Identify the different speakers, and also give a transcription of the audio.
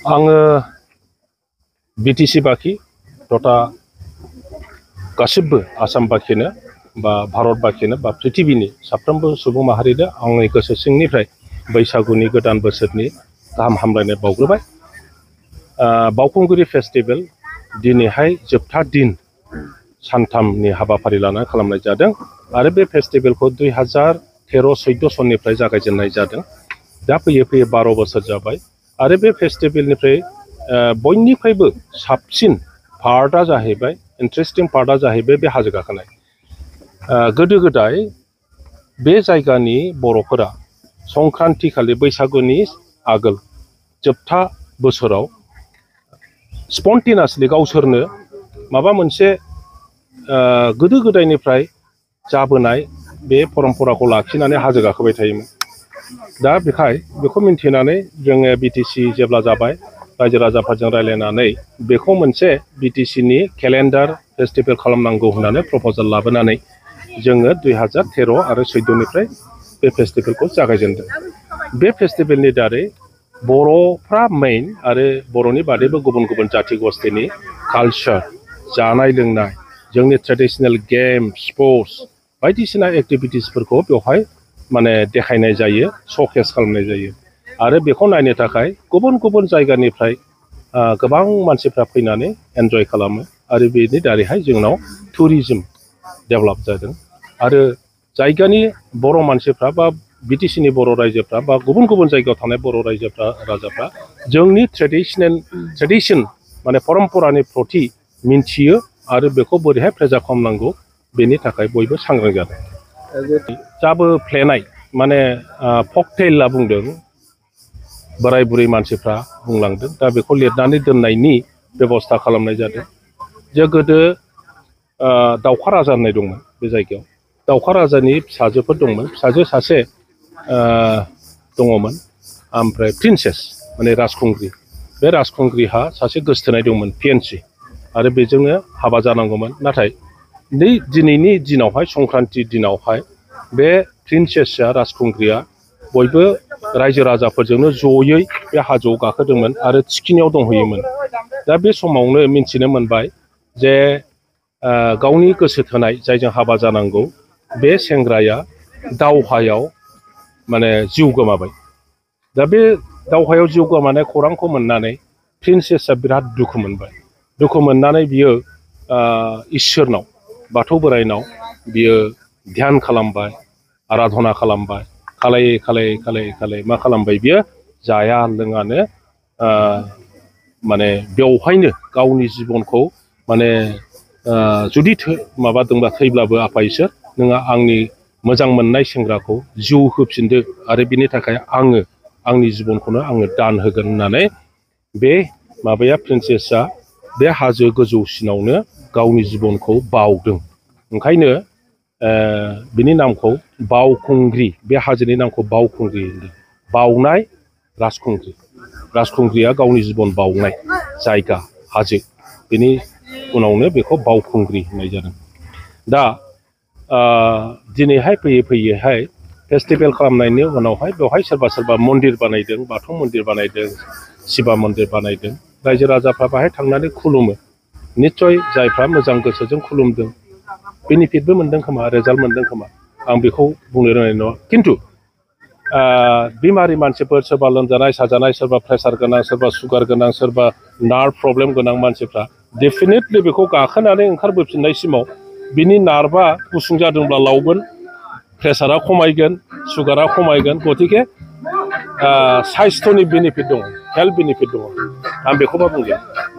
Speaker 1: आङो बिटिसि बाखि तथा गासिबो आसाम बाखिनो बा भारत बाखिनो बा पृथिबीनि साफ्रोमबो सुबुं माहारिनो आंनि गोसो सिंनिफ्राय बैसागुनि गोदान बोसोरनि गाहाम हामलायनाय बावग्रोबाय। बावखुंग्रि फेस्टिभेल दिनैहाय जोबथा दिन सानथामनि हाबाफारि लानानै खालामनाय जादों आरो बे फेस्टिभेलखौ 2013-14 सननिफ्राय जागायजेननाय जादों। दा फैयै फैयै 12 बोसोर जाबाय आरो बे फेस्टिभेलनिफ्राय बयनिफ्रायबो साबसिन पार्टआ जाहैबाय इन्ट्रेस्टिं पार्टआ जाहैबाय बे हाजो गाखोनाय। गोदो गोदाय बे जायगानि बर'फोरा संक्रान्ति खालि बैसागुनि आगोल जोबथा बोसोराव स्पन्टेनियासलि गावसोरनो माबा मोनसे गोदो गोदायनिफ्राय जाबोनाय बे परम्पराखौ लाखिनानै हाजो गाखोबाय थायोमोन। दा बेखौ मिन्थिनानै जोङो बिटिसि जेब्ला जाबाय रायजो राजाफोरजों रायज्लायनानै बेखौ मोनसे बिटिसिनि केलेन्डार फेस्टिभेल खालामनांगौ होननानै प्रप'जाल लाबोनानै जोङो 2013 आरो 14निफ्राय बे फेस्टिभेलखौ जागायजेनदों। बे फेस्टिभेलनि दारै बर'फ्रा मेइन आरो बर'नि बादैबो गुबुन गुबुन जाथि गस्थिनि कालचार, जानाय लोंनाय, जोंनि ट्रेडिशनेल गेम, स्पर्ट्स बायदिसिना एक्टिभिटिसफोरखौ बेवहाय माने देखायनाय जायो, श'केस खालामनाय जायो आरो बेखौ नायनो थाखाय गुबुन गुबुन जायगानिफ्राय गोबां मानसिफ्रा फैनानै एन्जय खालामो आरो बेनि दारैहाय जोंनाव टुरिजम डेभेलप जादों आरो जायगानि बर' मानसिफ्रा बा बिटिसिनि बर' रायजोफ्रा बा गुबुन गुबुन जायगायाव थानाय बर' राजाफ्रा जोंनि ट्रेडिशन माने परम्परानि प्रति मिन्थियो आरो बेखौ बोरैहाय प्रेजार्भ खालामनांगौ बेनि थाखाय बयबो सांग्रां जादों। जाबोफ्लेनाय माने फकटेल होनना बुंदों बोराय बुरै मानसिफ्रा बुंलांदों। दा बेखौ लिरनानै दोननायनि बेबस्था खालामनाय जादों। जे गोदो दाउखा राजा होननाय दंमोन बे जायगायाव। दाउखा राजानि फिसाजोफोर दंमोन, फिसाजो सासे दङमोन ओमफ्राय प्रिन्सेस माने राजखुंग्रि। बे राजखुंग्रिहा सासे गोसथोनाय दंमोन फियेन्सि आरो बेजोंनो हाबा जानांगौमोन। नाथाय दिनैनि दिनावहाय संक्रान्ति दिनावहाय बे प्रिन्सेसआ राजखुंग्रिया बयबो रायजो राजाफोरजोंनो जयै बे हाजोआव गाखोदोंमोन आरो थिखिनियाव दंहैयोमोन। दा बे समावनो मिन्थिनो मोनबाय जे गावनि गोसो थोनाय जायजों हाबा जानांगौ बे सेंग्राया दावहायाव माने जिउ गोमाबाय। दा बे दावहायाव जिउ गोमानाय खौरांखौ मोननानै प्रिन्सेसआ बिराद दुखु मोनबाय। दुखु मोननानै बियो इसोरनाव बाथौ बोराइनाव बियो ध्यान खालामबाय, आराधना खालामबाय। खालायै मा खालामबाय बियो जाया लोङानो माने बेवहायनो गावनि जिबनखौ माने जुदि माबादोंबा थैब्लाबो आफा इसोर नोङो आंनि मोजां मोननाय सेंग्राखौ जिउ होफिनदो आरो बिनि थाखाय आङो आंनि जिबनखौनो आङो दान होगोन होननानै बे माबाया प्रिन्सेसआ बे हाजो गोजौसिनावनो गावनि जिबनखौ बाउदों। ओंखायनो बिनि नामखौ बावखुंग्रि, बे हाजोनि नामखौ बावखुंग्रि होनदों। बाउनाय राजखुंग्रिया गावनि जिबन बाउनाय जायगा हाजो, बेनि उनावनो बेखौ बावखुंग्रि होननाय जादों। दा दिनैहाय फैयैहाय फेस्टिभेल खालामनायनि उनावहाय बेवहाय सोरबा मन्दिर बानायदों, बाथौ मन्दिर बानायदों, शिबा मन्दिर बानायदों। रायजो राजाफ्रा बाहाय थांनानै खुलुमो। निस्सय जायफ्रा मोजां गोसोजों खुलुमदों बेनिफिटबो मोनदों खोमा, रिजाल्ट मोनदों खोमा, आं बेखौ बुंनो रोंनाय नङा। खिन्थु बेमारि मानसिफोर, सोरबा लोमजानाय साजानाय, सोरबा प्रेसार गोनां, सोरबा सुगार गोनां, सोरबा नार्भ प्रब्लेम गोनां मानसिफ्रा डेफिनेटलि बेखौ गाखोनानै ओंखारबोफिननायसिमाव बिनि नार्भआ गुसुं जादोंब्ला लावगोन, प्रेसारा खमायगोन, सुगारा खमायगोन। गतिके साइस्थ'नि बेनिफिट दङ, हेल्थ बेनिफिट दङ। आं बेखौबा बुंगोन।